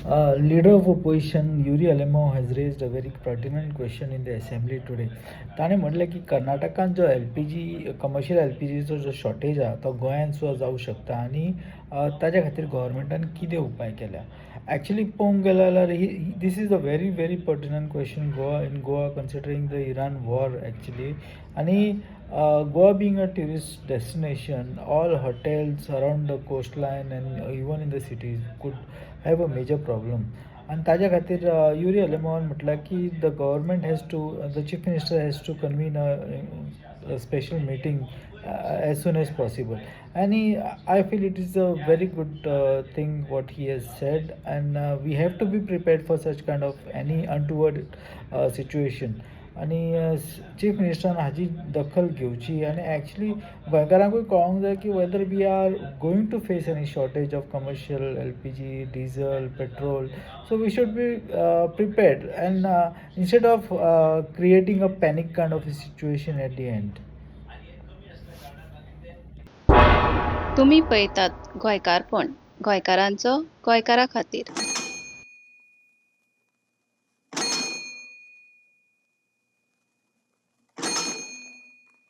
Leader of opposition Yuri Alemao has raised a very pertinent question in the assembly today. ताणें म्हटलें की कर्नाटकान जो एलपीजी, कमर्शियल एलपीजीचो जो शॉर्टेज आहा, तो गोंयान सुद्दां जावं शकता आनी ताज्या खातीर गव्हर्मेंटान कितें उपाय केल्या. एक्चुली पळोवंक गेलो जाल्यार this is a very, very pertinent question Goa in Goa, considering the Iran war, actually. आनी Goa being a tourist destination, all hotels around the coastline and even in the cities could have a major problem. आनी ताज्या खातीर युरी अलेमावान म्हटलां की the chief minister has to convene a special meeting as soon as possible. And I feel it is a very good thing what he has said, and we have to be prepared for such kind of any untoward situation. आनी chief मिनिस्टरान हाजी दखल घेवची आनी actually गोंयकारांकूय कळोंक जाय की whether we are going to face any shortage of commercial LPG, diesel, petrol. So we should be prepared and instead of creating a panic kind of a situation at the end. तुमी पळयतात गोंयकारपण, गोंयकारांचो गोंयकारा खातीर.